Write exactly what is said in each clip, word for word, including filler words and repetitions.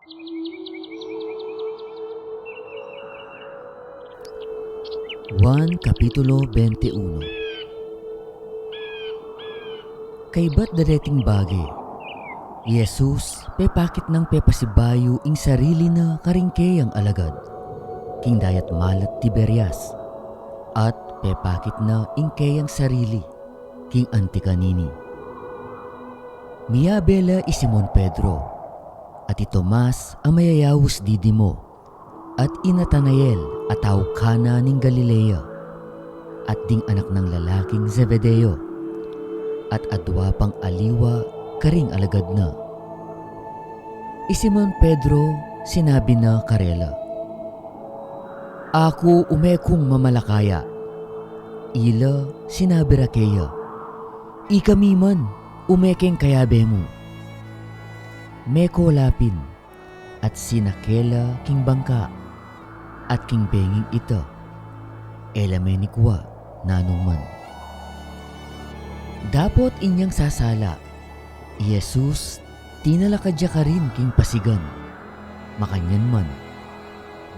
Juan Kapitulo twenty-one. Kaybat da deting bage, i Jesus pepakit nang pepasibayu ing sarili na karing keyang alagad, king dayat malat Tiberias, at pepakit na ing keyang sarili king anti kanini. Miyabe la i Simon Pedro, at i Tomas a mayayaus Didimo, at i Natanael a tau Cana ning Galilea, at ding anak nang lalaking Zebedeo, at adwa pang aliwa karing alagad na. I Simon Pedro sinabi na karela, "Aku ume kung mamalakaya." Ila sinabi ra keya, "Ikami man, ume keng kayabe mu." Meko la pin, at sinake la king bangka, at king benging ita, e la menikwa nanu man. Dapot inyang sasala, i Jesus tinalakad ya karin king pasigan. Makanyan man,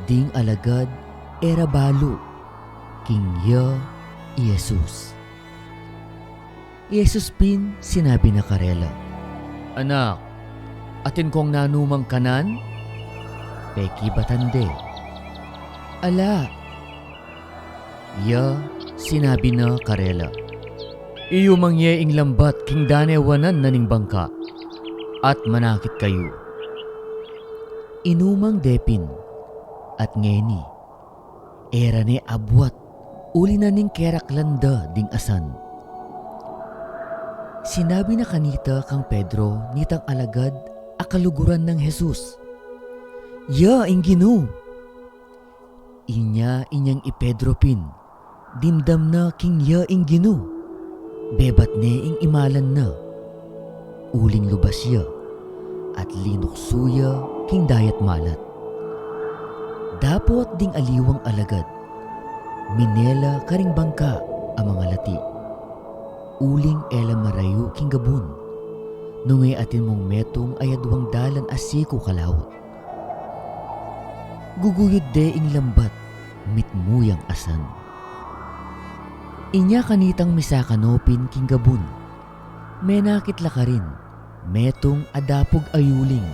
ding alagad e ra balu king ya i Jesus. I Jesus pin sinabi na karela, "Anak, atin kong nanumang kanan?" Pekibatan de, "Ala." Ya sinabi na karela, "Iyumang ye ing lambat king danewanan na ning bangka, at manakit kayu." Inumang de pin, at ngeni, e ra ne abuat, uli na ning keraklan da ding asan. Sinabi na kanita kang Pedro nitang alagad a kaluguran nang Jesus, "Ya ing Ginu." Inya inyang i Pedro pin dimdam na king ya ing Ginu, bebat ne ing imalan na. Uling lubas ya, at linuksu ya king dayat malat. Dapot ding aliwang alagad, mine la karing bangka a mangalati. Uling e la marayu king gabun, nung e atin mung metung a yaduang dalan a siku kalaut. Guguyud de ing lambat, mitmu yang asan. Inya kanitang misakanu pin king gabun, menakit la karin metung a dapug a yuling,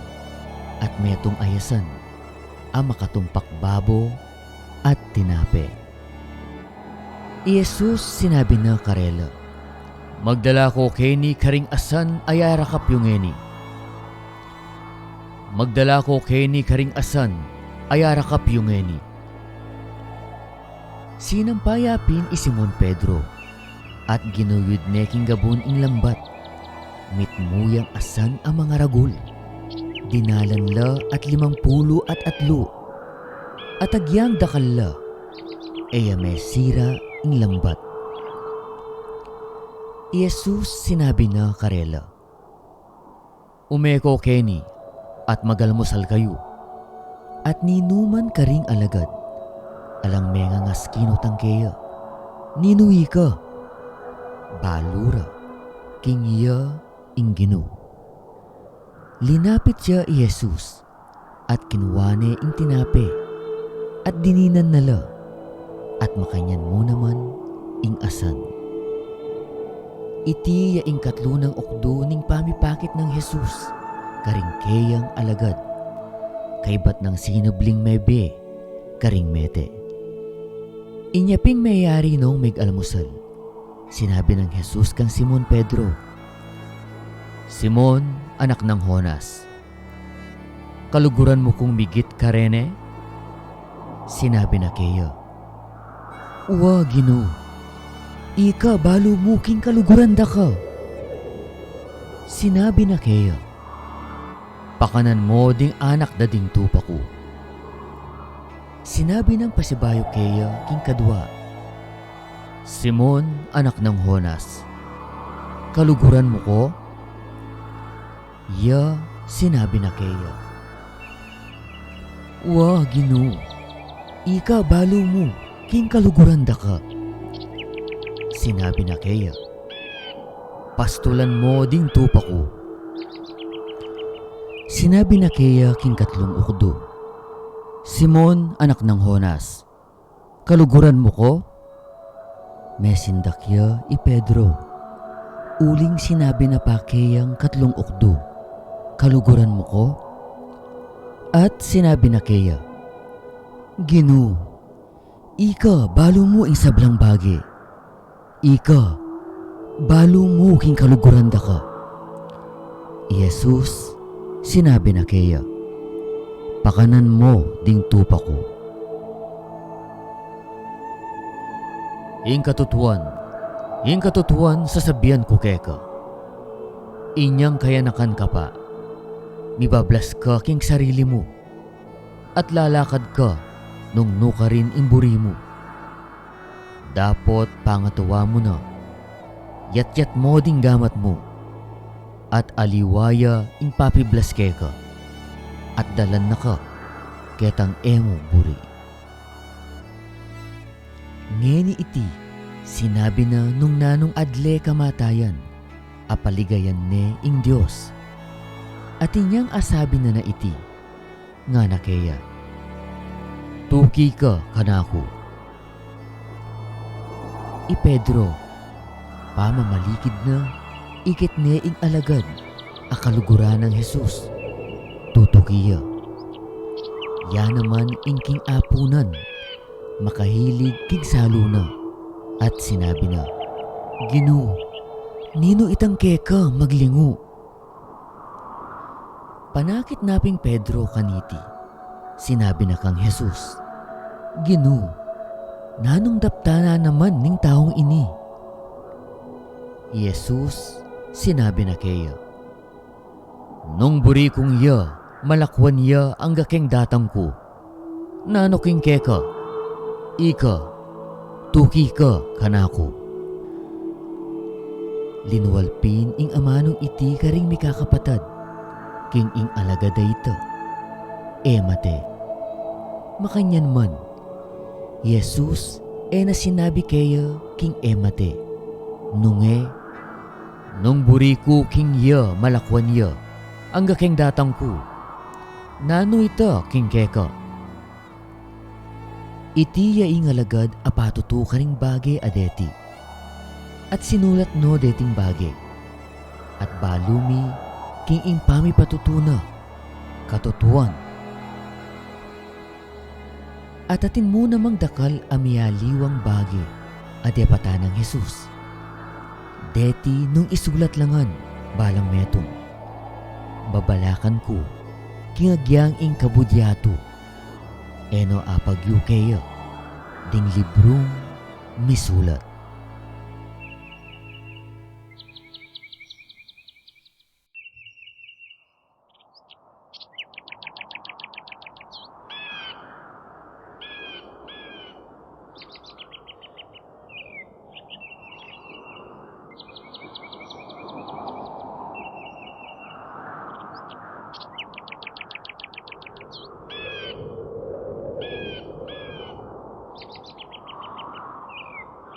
at metung a yasan a makatumpak babo at tinape. I Jesus sinabi na karela, "Magdala ko keni karing asan a yarakap yu ngeni." "Magdala ko keni karing asan a yarakap yu ngeni." Sinampa ya pin i Simon Pedro, at ginuyud ne king gabun ing lambat. Mitmu yang asan a mangaragul. Dinalan la at limang pulu at atlu. At agyang dakal la, e ya mesira ing lambat. I Jesus sinabi na karela, "Ume ko keni, at magalmusal kayu." At ninuman karing alagad, alang mengangas kinutang keya, "Ninu ika?" Balu ra, king ya ing Ginu. Linapit ya i Jesus, at kinua ne ing tinape, at dininan na la, at makanyan mu naman ing asan. Iti ya ing katlu nang ukdu ning pamipakit nang Jesus karing keyang alagad, kaybat nang sinubling mebie karing mete. Inya ping meyari nong megalmusal, sinabi nang Jesus kang Simon Pedro, "Simon, anak nang Jonas, kaluguran mu kung migit karene?" Sinabi na keya, "Wa, Ginu, ika balu mu king kaluguran da ka." Sinabi na keya, "Pakanan mo ding anak da ding tupa ku." Sinabi nang pasibayu keya king kadwa, "Simon, anak nang Jonas, kaluguran mu ko?" Ya sinabi na keya, "Wa, Ginu, ika balu mu king kaluguran da ka." Sinabi na keya, "Pastulan mo ding tupa ku." Sinabi na keya king katlung ukdu, "Simon, anak nang Jonas, kaluguran mu ku?" Mesindak ya i Pedro, uling sinabi na pa keyang katlung ukdu, "Kaluguran mu ku?" At sinabi na keya, "Ginu, ika balu mu ing sablang bage. Ika balu mu king kaluguran da ka." I Jesus sinabi na keya, "Pakanan mu ding tupa ku. Ing katutuan, ing katutuan sasabian ku keka, inyang kayanakan ka pa, mibablas ka king sarili mu, at lalakad ka nung nukarin ing buri mu. Dapot pangatawan mu na, yatyat mu ding gamat mu, at aliwa ya ing papiblas keka, at dalan na ka ketang e mu buri." Ngeni iti sinabi na nung nanung adle kamatayan, a paligayan ne ing Dios. At inyang asabi na na iti, ngana keya, "Tuki ka kanaku." I Pedro, pamamalikid na, ikit ne ing alagad a kaluguran nang Jesus, tutuki ya. Ya naman ing king apunan, makahilig king salu na, at sinabi na, "Ginu, ninu itang keka maglingu?" Panakit na pin Pedro kaniti, sinabi na kang Jesus, "Ginu, nanung daptan na naman ning taung ini?" I Jesus sinabi na keya, "Nung buri kung iya, malakwan ya angga keng datang ku. Nanu king keka? Ika, tuki ka kanaku." Linual pin ing amanung iti karing mikakapatad, king ing alagad a ita e mate. Makanyan man, i Jesus e na sinabi keya king e mate, nung e, "Nung buri ku king iya, malakwan ya angga keng datang ku. Nanu ita king keka?" Iti ya ing alagad a patutu karing bage a deti, at sinulat no deting bage, at balu mi king ing pamipatutu na, "Katutuan." At atin mu namang dakal a mialiwang bage a depatan nang Jesus. Deti nung isulat la ngan balang metung, babalakan ku king agyang ing kabud yatu, e no apagyu keya ding librung misulat.